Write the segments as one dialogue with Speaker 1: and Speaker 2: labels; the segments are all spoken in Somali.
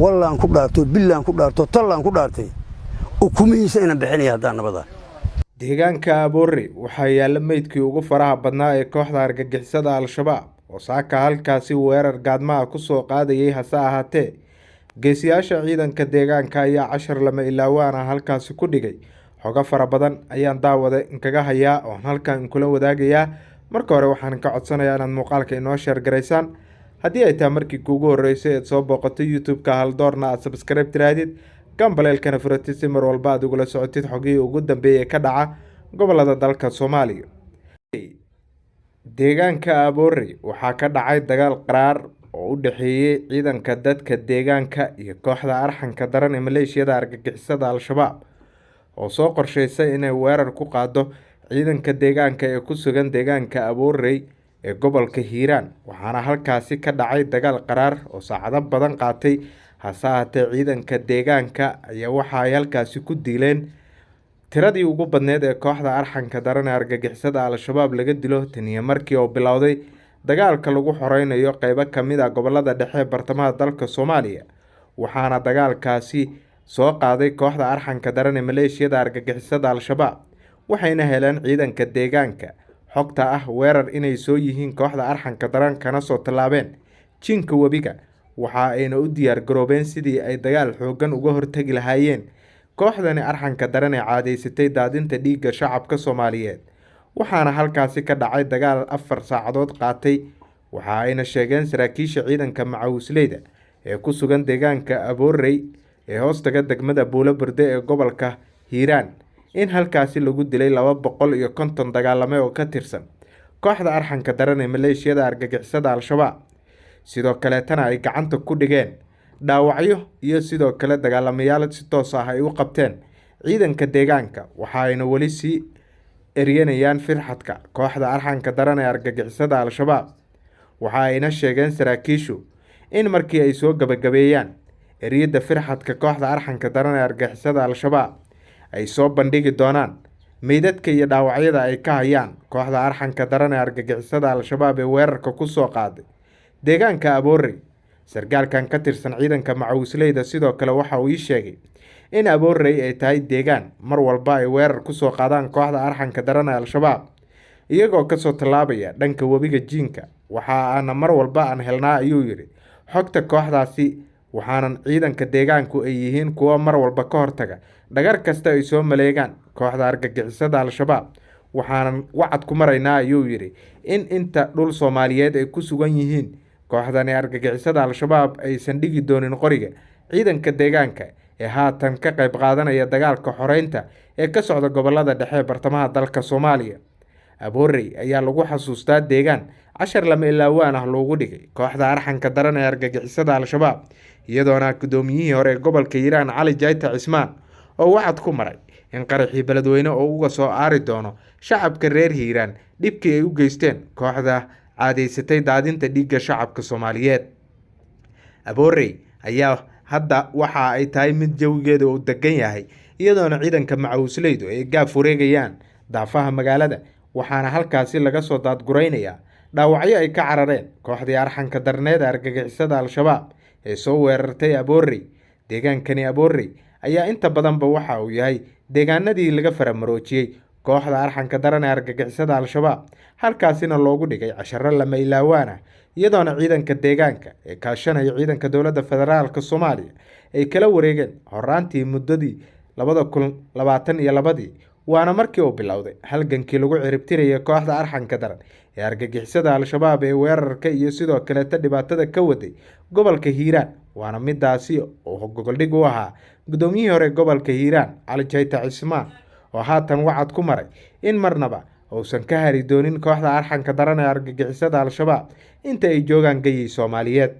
Speaker 1: Wallaan ku dhaarto, billaan ku dhaarto, tallaan ku dhaartay, ukumihiisa inaan bixinaya haddaan nabada.
Speaker 2: Deegaanka Aboorey waxaa yaalla meydkii ugu faraha badnaa ee kooxda argagixisada Al-Shabaab oo saaka halkaasi weerar gaadma ah ku soo qaadayay. Hase ahaatee, geesiyaasha ciidanka deegaanka ayaa cashar lama ilaawaan ah halkaasi ku dhigay. Xogo fara badan ayaan daawada inkaga hayaa oon halkan inkula wadaagayaa. Marka hore waxaan ka codsanayaa inaad muuqaalka inoo share garaysaan. Haddii ay tahay markii kuugu horreysay eed soo booqatay YouTube-ka Haldoorna, aad subscribe tiraahdid, gambaleelkana furatid, si mar walba aad ugula socotid xogihii ugu dambeeyay ee ka dhaca gobolada dalka Soomaaliya. Deegaanka Aboorey waxaa ka dhacay dagaal qaraar oo u dhexeeyay ciidanka dadka deegaanka iyo kooxda arxanka daran ee maleeshiyada argagixisada Al-Shabaab oo soo qorsheysay inay weerar ku qaado ciidanka deegaanka ee ku sugan deegaanka Aboorey ee gobolka Hiiraan. Waxaana halkaasi ka dhacay dagaal qaraar oo saacado badan qaatay. Hase ahaatee, ciidanka deegaanka ayaa waxa ay halkaasi ku dileen tiradii ugu badneyd ee kooxda arxanka daran ee argagixisada Al-Shabaab laga dilo taniyo markii uu bilowday dagaalka lagu xoreynayo qeybo ka mid ah gobolada dhexe ee bartamaha dalka Soomaaliya. Waxaana dagaalkaasi soo qaaday kooxda arxanka daran ee maleeshiyada argagixisada Al-Shabaab, waxayna heleen ciidanka deegaanka xogta ah weerar inay soo yihiin kooxda arxanka daran kana soo tallaabeen jinka webiga. Waxa ayna u diyaar garoobeen sidii ay dagaal xooggan uga hortagi lahaayeen kooxdani arxanka daran ee caadeysatay daadinta dhiigga shacabka Soomaaliyeed. Waxaana halkaasi ka dhacay dagaal 4 saacadood qaatay. Waxa ayna sheegeen saraakiisha ciidanka macawisleyda ee ku sugan deegaanka Aboorey ee hoostaga degmada Buulo Burde ee gobolka Hiiraan in halkaasi lagu dilay 250 dagaalame oo ka tirsan kooxda arxanka daran ee maleeshiyada argagixisada Al-Shabaab, sidoo kaleetana ay gacanta ku dhigeen dhaawacyo iyo sidoo kale dagaalamayaal si toos ah ay u qabteen ciidanka deegaanka. Waxa ayna weli sii eryanayaan firxadka kooxda arxanka daran ee argagixisada Al-Shabaab. Waxa ayna sheegeen saraakiishu in markii ay soo gabagabeeyaan eryada firxadka kooxda arxanka daran ee argagixisada Al-Shabaab ay soo bandhigi doonaan meydadka iyo dhaawacyada ay ka hayaan kooxda arxanka daran ee argagixisada Al-Shabaab ee weerarka ku soo qaaday deegaanka Aboorey. Sargaalkan ka tirsan ciidanka macawisleyda sidoo kale waxa uu ii sheegay in Aboorey ay tahay deegaan mar walba ay weerar ku soo qaadaan kooxda arxanka daran ee Al-Shabaab iyagoo kasoo tallaabaya dhanka webiga Jiinka. Waxa aana mar walba aan helnaa, ayuu yidhi, xogta kooxdaasi, waxaanan ciidanka deegaanku ay yihiin kuwo mar walba ka hortaga dhagar kasta ay soo maleegaan kooxda argagixisada Al-Shabaab. Waxaanan wacad ku maraynaa, ayuu yidhi, in inta dhul Soomaaliyeed ay ku sugan yihiin kooxdani argagixisada Al-Shabaab aysan dhigi doonin qoriga ciidanka deegaanka ee haatan ka qayb qaadanaya dagaalka xoreynta ee ka socda gobolada dhexe ee bartamaha dalka Soomaaliya. Aboorey ayaa lagu xasuustaa deegaan cashar lama ilaawaan ah loogu dhigay kooxda arxanka daran ee argagixisada Al-Shabaab, iyadoona guddoomiyihii hore ee gobolka Hiiraan Cali Jayta Cismaan oo wacad ku maray in qaraxii beledweyne oo uga soo aari doono shacabka reer Hiiraan dhibkii ay u geysteen kooxda caadeysatay daadinta dhiigga shacabka Soomaaliyeed. Aboorey ayaa hadda waxa ay tahay mid jawigeeda uu degan yahay, iyadoona ciidanka macawisleydu ay gaaf wareegayaan daafaha magaalada. Waxaana halkaasi laga soo daadguraynayaa dhaawacyo ay ka carareen kooxdii arxanka darneed ee argagixisada Al-Shabaab ee soo weerartay Aboorey. Deegaankani Aboorey ayaa inta badanba waxa uu yahay deegaanadii laga faramaroojiyey kooxda arxanka daran ee argagixisada Al-Shabaab, halkaasina loogu dhigay casharo lama ilaawaan ah, iyadoona ciidanka deegaanka ee kaashanaya ciidanka dowladda federaalka Soomaaliya ay kala wareegeen horaantii muddadii 2022-dii. Waana markii uu bilowday halgankii lagu ciribtirayay kooxda arxanka daran ee argagixisada Al-Shabaab ee weerarka iyo sidoo kaleeta dhibaatada ka waday gobolka Hiiraan. Waana midaasi oo gogoldhig u ahaa guddoomiyihii hore gobolka Hiiraan Cali Jayta Cismaan oo haatan wacad ku maray in marnaba uusan ka hari doonin kooxda arxanka daran ee argagixisada Al-Shabaab inta ay joogaan gayey Soomaaliyeed.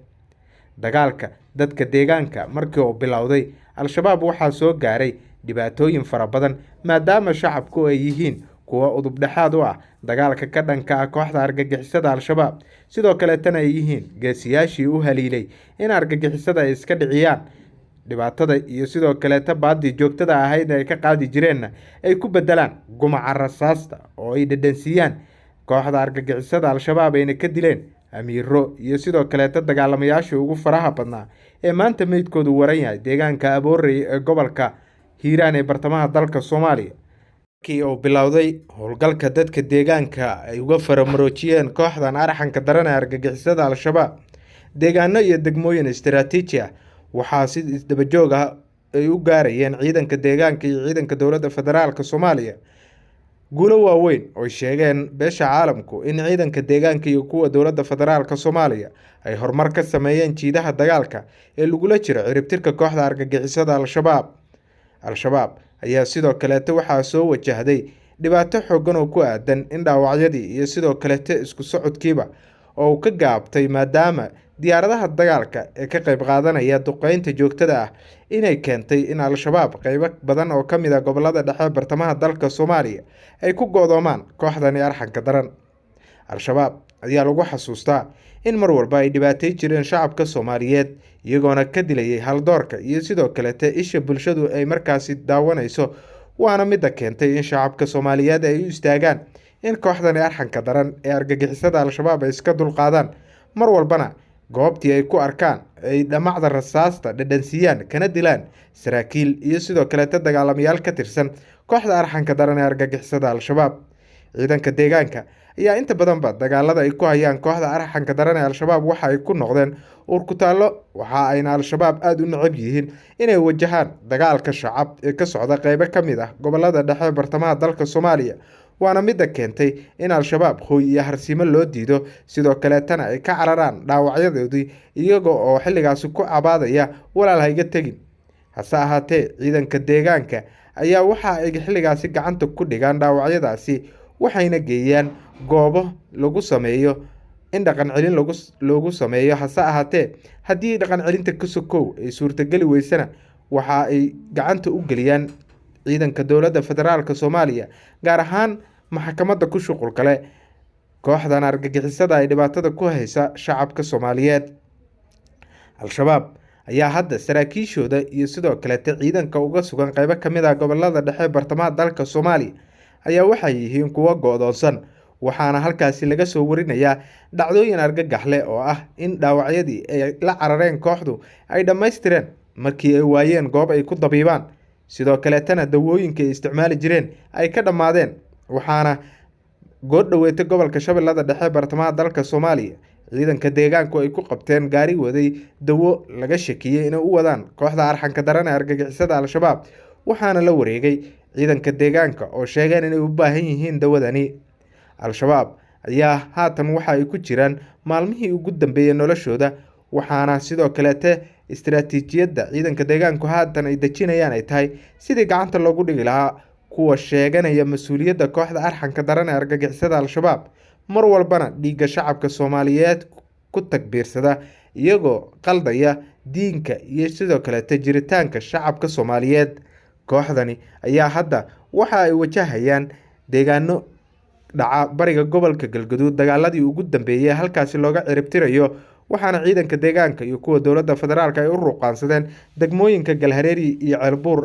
Speaker 2: Dagaalka dadka deegaanka markii uu bilowday, Al-Shabaab waxaa soo gaaray dhibaatooyin fara badan, maadaama shacabku ay yihiin kuwa udub dhexaad u ah dagaalka ka dhanka ah kooxda argagixisada Al-Shabaab, sidoo kaleetana ay yihiin geesiyaashii u haliilay in argagixisada ay iska dhiciyaan dhibaatada iyo sidoo kaleeta baadii joogtada ahayd ay ka qaadi jireenna ay ku bedelaan gumaca rasaasta oo ay dhadhansiiyaan kooxda argagixisada Al-Shabaab ayna ka dileen amiiro iyo sidoo kaleeta dagaalamayaashii ugu faraha badnaa ee maanta meydkoodu waran yahay deegaanka Aboorey ee gobolka Hiiraan ee bartamaha dalka Soomaaliya. Markii uu bilowday howlgalka dadka deegaanka ay uga faramaroojiyeen kooxdan arxanka daran ee argagixisada Al-Shabaab deegaano iyo degmooyin istiraatiiji ah, waxaa si isdaba joog ah ay u gaarayeen ciidanka deegaanka iyo ciidanka dowladda federaalka Soomaaliya guulo waaweyn oo ay sheegeen beesha caalamku in ciidanka deegaanka iyo kuwa dowladda federaalka Soomaaliya ay horumar ka sameeyeen jiidaha dagaalka ee lagula jiro ciribtirka kooxda argagixisada Al-Shabaab. Al-Shabaab ayaa sidoo kaleete waxaa soo wajahday dhibaato xooggan oo ku aadan in dhaawacyadii iyo sidoo kaleete isku socodkiiba oo uu ka gaabtay, maadaama diyaaradaha dagaalka ee ka qayb qaadanaya duqeynta joogtada ah inay keentay in Al-Shabaab qeybo badan oo ka mid ah gobolada dhexe bartamaha dalka Soomaaliya ay ku go'doomaan kooxdani arxanka daran. Al-Shabaab ayaa lagu xasuustaa in mar walba ay dhibaatay jireen shacabka Soomaaliyeed, iyagoona ka dilayay haldoorka iyo sidoo kaleete isha bulshadu ay markaasi daawanayso, waana midda keentay in shacabka Soomaaliyeed ay u istaagaan in kooxdani arxanka daran ee argagixisada Al-Shabaab ay iska dulqaadaan, mar walbana goobtii ay ku arkaan ay dhamacda rasaasta dhadhansiiyaan kana dilaan saraakiil iyo sidoo kaleete dagaalamayaal ka tirsan kooxda arxanka daran ee argagixisada Al-Shabaab. Ciidanka deegaanka ayaa inta badanba dagaalada ay ku hayaan kooxda arxanka daran ee Al-Shabaab waxa ay ku noqdeen uurkutaallo, waxa ayna Al-Shabaab aada u necab yihiin inay wajahaan dagaalka shacab ee ka socda qeybo ka mid ah gobolada dhexe bartamaha dalka Soomaaliya, waana midda keentay in Al-Shabaab hooy iyo harsiimo loo diido, sidoo kaleetana ay ka cararaan dhaawacyadoodii iyaga oo xilligaasi ku cabaadaya walaal ha iga tegin. Hase ahaatee ciidanka deegaanka ayaa waxa ay xilligaasi gacanta ku dhigaan dhaawacyadaasi, waxayna geeyaan goobo lagu sameeyo in dhaqan celin loogu sameeyo. Hase ahaatee haddii dhaqan celinta ka sokow ay suurtageli weysana, waxa ay gacanta u geliyaan ciidanka dowladda federaalka Soomaaliya, gaar ahaan maxkamadda ku shuqul kale kooxdan argagixisada ay dhibaatada ku haysa shacabka Soomaaliyeed. Al-Shabaab ayaa hadda saraakiishooda iyo sidoo kaleete ciidanka uga sugan qeybo ka mid ah gobolada dhexe bartamaha dalka Soomaaliya ayaa waxay yihiin kuwo go'doonsan, waxaana halkaasi laga soo warinayaa dhacdooyin argagax leh oo ah in dhaawacyadii ay la carareen kooxdu ay dhammaystireen markii ay waayeen goob ay ku dabiibaan, sidoo kaleetana dawooyinka ay isticmaali jireen ay ka dhammaadeen. Waxaana goor dhoweetay gobolka Shabeellada Dhexe bartamaha dalka Soomaaliya ciidanka deegaanku ay ku qabteen gaari waday dawo laga shakiyey inay u wadaan kooxda arxanka daran ee argagixisada Al-Shabaab, waxaana la wareegay ciidanka deegaanka oo sheegeen inay u baahan yihiin dawadani. Al-Shabaab ayaa haatan waxa ay ku jiraan maalmihii ugu dambeeyay noloshooda, waxaana sidoo kaleete istiraatiijiyadda ciidanka deegaanku haatan ay dejinayaan ay tahay sidii gacanta loogu dhigi lahaa kuwa sheeganaya mas-uuliyadda kooxda arxanka daran ee argagixisada Al-Shabaab, mar walbana dhiigga shacabka Soomaaliyeed ku takbiirsada iyagoo qaldaya diinka iyo sidoo kaleete jiritaanka shacabka Soomaaliyeed. Kooxdani ayaa hadda waxa ay wajahayaan deegaano dhaca bariga gobolka Galgaduud dagaaladii ugu dambeeyay halkaasi looga ciribtirayo, waxaana ciidanka deegaanka iyo kuwa dowladda federaalka ay u ruuqaansadeen degmooyinka Galhareeri iyo Ceelbuur.